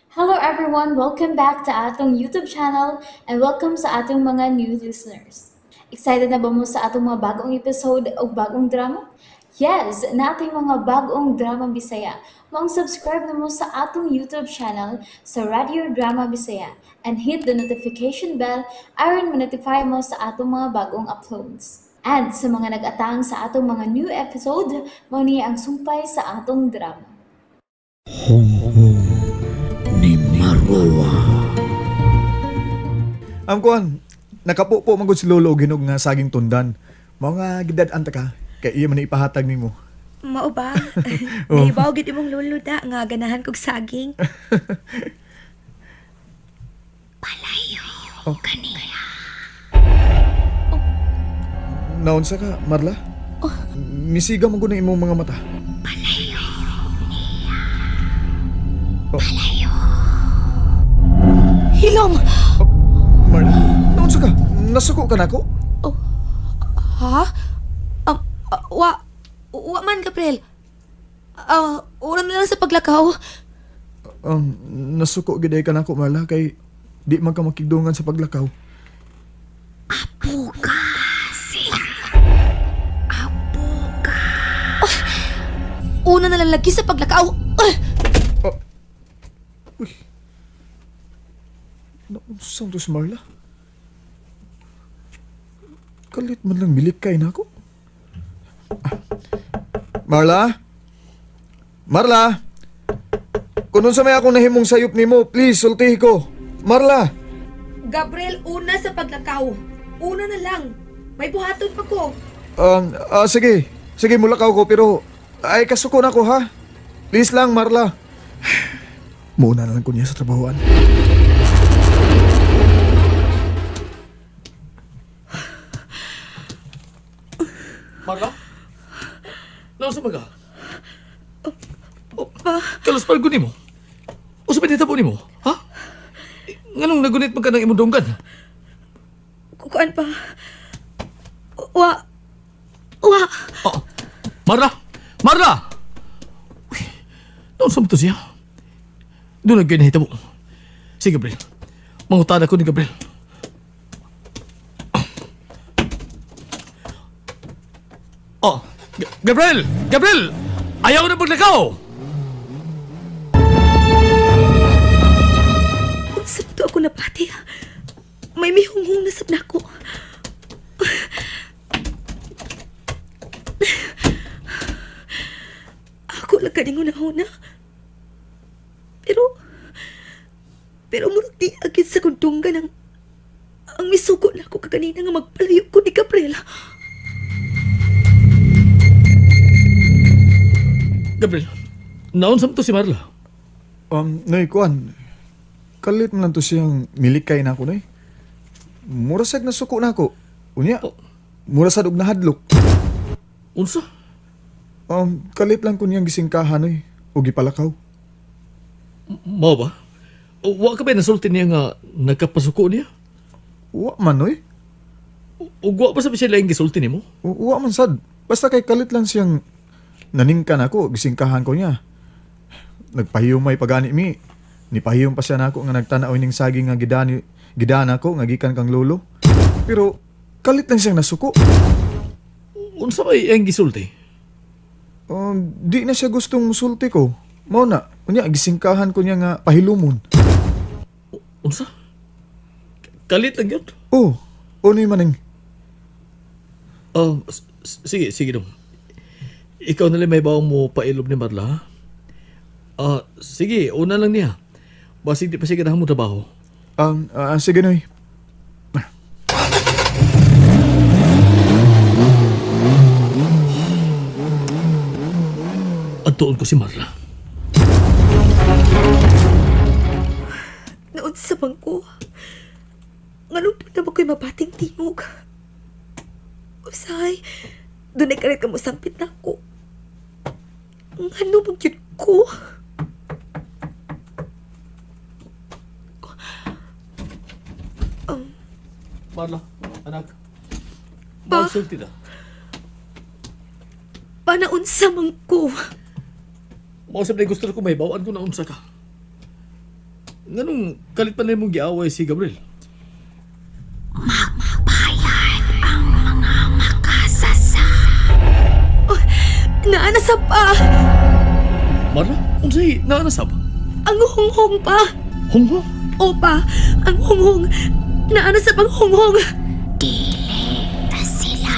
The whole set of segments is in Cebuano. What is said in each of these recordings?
Hello everyone! Welcome back to atong YouTube channel and welcome sa atong mga new listeners. Excited na ba mo sa atong mga bagong episode o bagong drama? Yes! Nating mga bagong drama Bisaya. Maong subscribe na mo sa atong YouTube channel sa Radio Drama Bisaya and hit the notification bell aron ma-notify mo sa atong mga bagong uploads. And sa mga nag-atang sa atong mga new episode, mao ni ang sumpay sa atong drama. Hunghong ni Marwa. Am kuan, nakapupo man gud si Lolo og hinog nga saging tundan. Mao nga gidad-an ta ka kay iya man ipahatag nimo. Mao ba? Oh. Naibaw gid imong lolo da nga ganahan kog saging. Oh. Naunsa ka, Marla? Oh. Misiga man gud ang imong mga mata. Palayo niya. Oh. Hilom. Oh, Marla, naunsa ka? Nasuko ka nako? Oh. Ha? Wa man, Gabriel. Una na lang sa paglakaw. Nasuko gid ay ka nako, Marla, kay di man ka makigdungan sa paglakaw. Una na lang lagi sa paglakaw. Oh. Uy. Naunsa to si Marla? Kalit man lang milikay na ako. Ah. Marla? Marla? Kung unsa may akong nahimong sayop nimo, please, sultihi ko. Marla! Gabriel, una sa paglakaw. Una na lang. May buhaton pa ko. Sige. Sige, mulakaw ko, pero ay kasuko na ko, ha? Please lang, Marla. Muna na lang ko niya sa trabahoan. Marla? Nausa ba ka? Oh, Pa, kalos palgo nimo? Usa ba nitabo nimo? Ha? Nganong nagunit man ka ng imong dunggan? Kuan pa. Wa. Wa. Oh, Marla! Marla! Uy, nausa mo to siya? Doon ang nahitabo. Si Gabriel. Mangutan ako ni Gabriel. Oh, Gabriel! Gabriel! Ayaw na paglakaw! Unsa to ako napati? May mihunghong na sab nako. Ako lang kaning hunahuna. Pero murag di agad sa kundunggan ang misuko na ako kaganina nga magpalayo ko ni Gabriel. Gabriel, naon sa to si Marla? Noy, kuan. Kalit man lang to siyang milikay na ako, Noy. Mura sad nasuko na ako. Unya, Oh. mura sad og nahadlok. Unsa? Kalit lang ko niyang gisingkahan, Noy. O gipalakaw. Mao ba? Wa ka ba nasulti niya nga nagkapasuko niya? Wa man, Noy. Ug wa pa sa siya laing gisulti nimo? Wa man sad. Basta kay kalit lang siyang naningkan ako, gisingkahan ko niya. Nagpahiyumay pagani mi. Nipahiyom pa siya nako nga nagtanaw ning saging nga gidana ko nga gikan kang lolo. Pero kalit lang siyang nasuko. Unsa may iyang gisulti? Di na siya gustong musulti ko. Mao na, unya gisingkahan ko niya nga pahilumon. Unsa? Kalit lang yun? Oh, unoy maning. Sige, sige dong. Ikaw na lang may bawang mo pailob ni Marla, ha? Sige, una lang niya. Basig di pa siya ganahan mo trabaho. Sige, Noy. Adtuon ko si Marla. Naon sa bangko. Nganong doon na ba ko'y mabating tingog? Usay, doon ay karit ka mo sampit na ako. Ngano bang yun ko? Marla, anak. Pa? Magsulti na. Panaunsa man ko. Mao sa gusto ko may bawaan ko na unsa ka. Nganong kalit pa na imong giaway si Gabriel? Magbayad ang mga makasasa. Oh, naanasab pa. Marla, unsay naanasab? Ang hunghong pa. Hunghong? Opa, ang hunghong. Naanasab ang hunghong. Dili na sila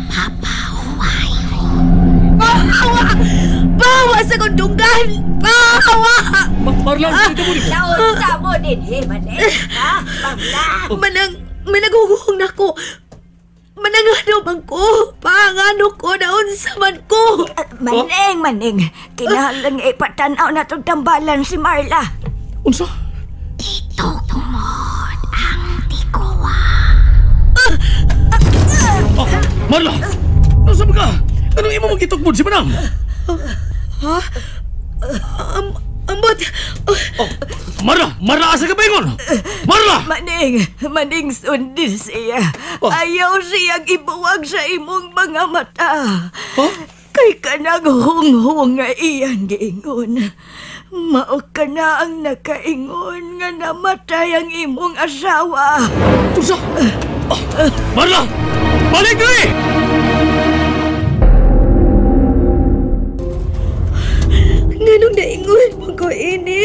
papahuwayon. Bawa! Bawa sa kundungan! Bawa! Marla, dito mo ni mo. Naunsa mo din, maning. Ha? Marla? Manang, managhuhong na ko. Manangano man ko. Pangano ko, naunsa man ko. Maning, maning. Kinahanglan nga ipatanaw na itong tambalan si Marla. Unsa? Itukmod ang tikuwa. Oh, Marla! Unsa ba ka? Anong imo magitukmod si Manang? Ha? Ambot. Oh, Marla! Marla, asa ka ba ingon? Marla! Maning, maning sundin siya. Oh. Ayaw siyang ibuwag sa imong mga mata. Huh? Kay kanang hunghong nga iyang giingon. Mao ka na ang nakaingon nga namatay ang imong asawa. Unsa? Oh, Marla! Balik diri! Nganong naingon mo ko ini?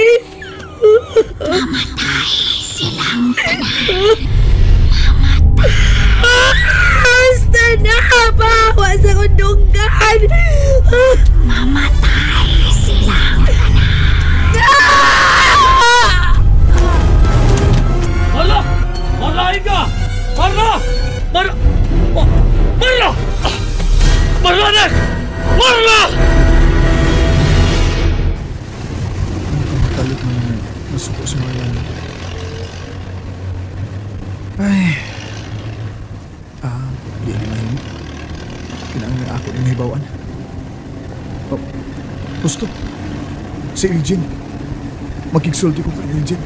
Mamatay silang tanan. Basta na! Bawa sa kundunggan! Mamatay silang tanan. Ah! Marla! Marla, ayun ka! Marla! Marla! Oh, Marla! Ah! Marla, anak! Marla! Kalit man nga nasuko si Marla. Ay. Ah, di ni mahimo. Kinahanglan ako ning hibawan. Oh, gusto. Si Eugene. Makigsulti ko kay Eugene.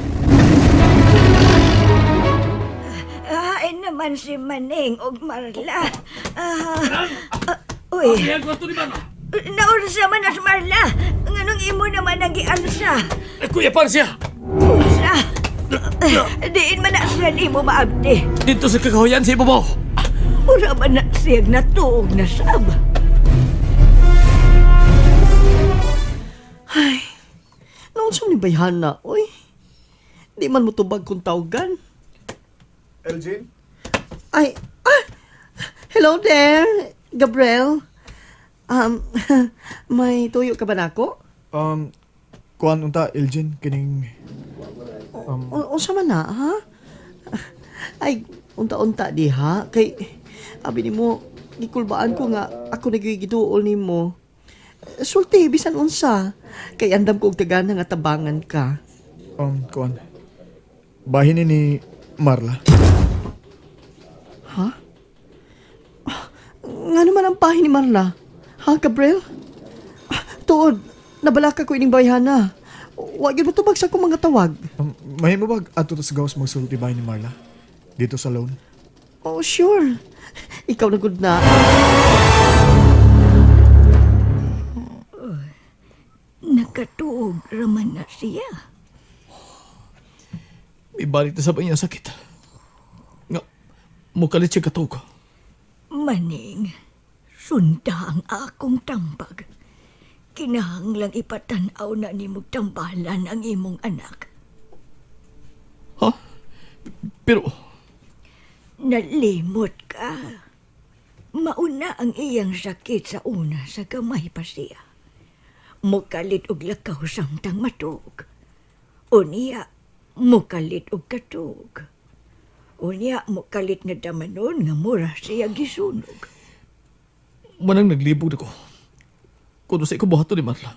Ay naman si Maning og Marla. Ah, ah, uy, Ang kwarto ni Marla! naunsa man na si Marla. Nganong imo naman ang gialsa? Eh, Kuya, para siya! Unsa? Diin man na siya nimo maabdi. Dito sa kakahuyan sa ibabaw! Mura man na siyang natuog na sab. Ay, naunsa ni bayhana, oy. Di man mo tubag kung tawgan. Elgin? Ay, ah, hello there, Gabriel. May tuyo ka ba nako? Kuan unta Elgin kining Unsa man na, ha? Ay, unta-unta di ha? Kay, abi nimo, gikulbaan ko nga ako nagigiduol nimo. Sulti, bisan unsa. Kay andam ko og tagana nga tabangan ka. Kuan. Bahin ni Marla. Ha? Nga naman ang pahin ni Marla? Ha, Gabriel? Ah, tuod, nabalaka ko ining bayhana. Wa gyud mo tubag sa akong mga tawag. Mahimo ba ato ta sa gawas magsulti bahin ni Marla? Dito sa loan? Oh, sure. Ikaw na good na. Nakatuog raman na siya. May balik na sa ba niya sakit. Nga, mukalit siya katuog. Maning, sunda ang akong tambag. Kinahanglang ipatanaw na nimog tambalan ang imong anak. Ha? Pero, Nalimot ka. Mauna ang iyang sakit sa una sa gamay pa siya. Mukalit og lakaw samtang matuog. Unya, mukalit og katuog. Unya, mukalit nga damanon nga mura siya gisunog. Manang naglibog na ko. Kuno sa ikaw buhaton ni Marla.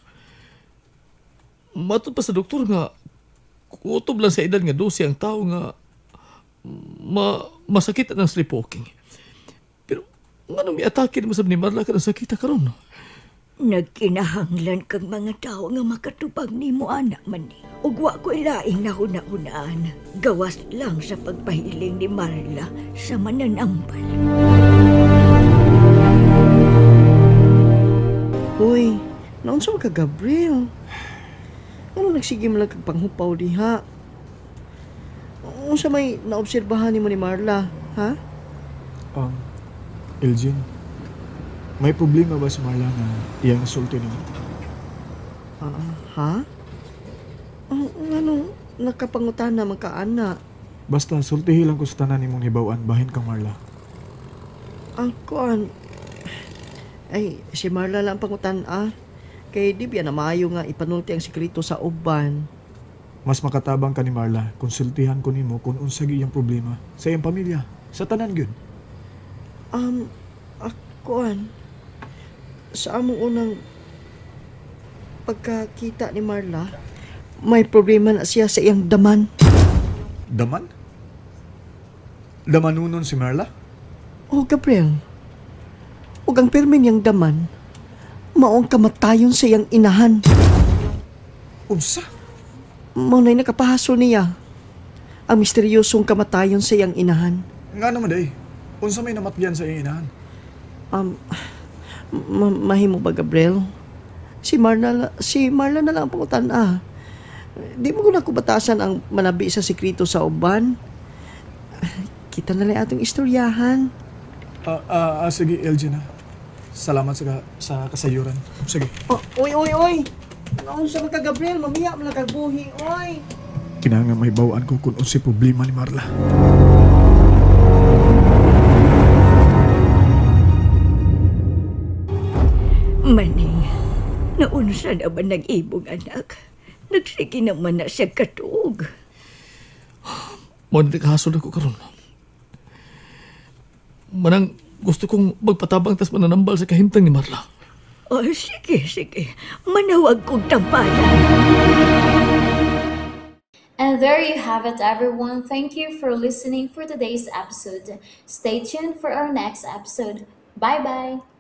Matod pa sa doktor nga kutob lang sa edad nga 12 ang tao nga masakit ang sleepwalking. Pero ngano miatake naman sab ni Marla kanang sakita karon? Nagkinahanglan kag mga tao nga makatubag nimo anak man ni. Ug wa ko ilaing nahuna-hunaan. Gawas lang sa pagpahiling ni Marla sa mananambal. Uy, naunsa man ka, Gabriel? Ano nagsige man lang kag panghupaw diha? Unsa may naobserbahan nimo ni Marla, ha? Elgin, may problema ba si Marla na iyang nasulti nimo? Ha? Anong nakapangutana man ka, ana? Basta sultihi lang ko sa tanan nimong hibaw-an bahin kang Marla. Ang kuan ay si Marla lang ang pangutan-a. Kay di biya na maayo nga ipanulti ang sekreto sa uban. Mas makatabang ka ni Marla kung sultihan ko nimo kung unsa gyud iyang problema sa iyang pamilya, sa tanan gyud. Kuan sa among unang pagkakita ni Marla, may problema na siya sa iyang daman. Daman? Damanunon si Marla? Oh, Gabriel. Ug ang pirmi niyang daman, mao ang kamatayon sa iyang inahan. Unsa? Mao na'y nakapahasol niya. Ang misteryosong kamatayon sa iyang inahan. Nga naman day. Unsa may namatyan sa iyang inahan? Mahimo ba, Gabriel? Si Marla na lang ang pangutan-a. Di mo ko na kubatasan ang manabi sa sekreto sa uban. Kita na lang atong istoryahan. Sige, Elgin ha. Salamat sa kasayuran. Sige. Oh, oy, oy, oy! Naunsa man ka, Gabriel? Mamiya man lang kag buhi, oy! Kinahanglan mahibaw-an ko kung unsay problema ni Marla. Maning, naunsa na ba nag-ibong anak? Nagsige naman na siya katuog. Mao na kahasol ako karon. Manang gusto kong magpatabang tas mananambal sa kahimtang ni Marla. Oh, sige, sige. Manawag kong tampalan. And there you have it, everyone. Thank you for listening for today's episode. Stay tuned for our next episode. Bye bye.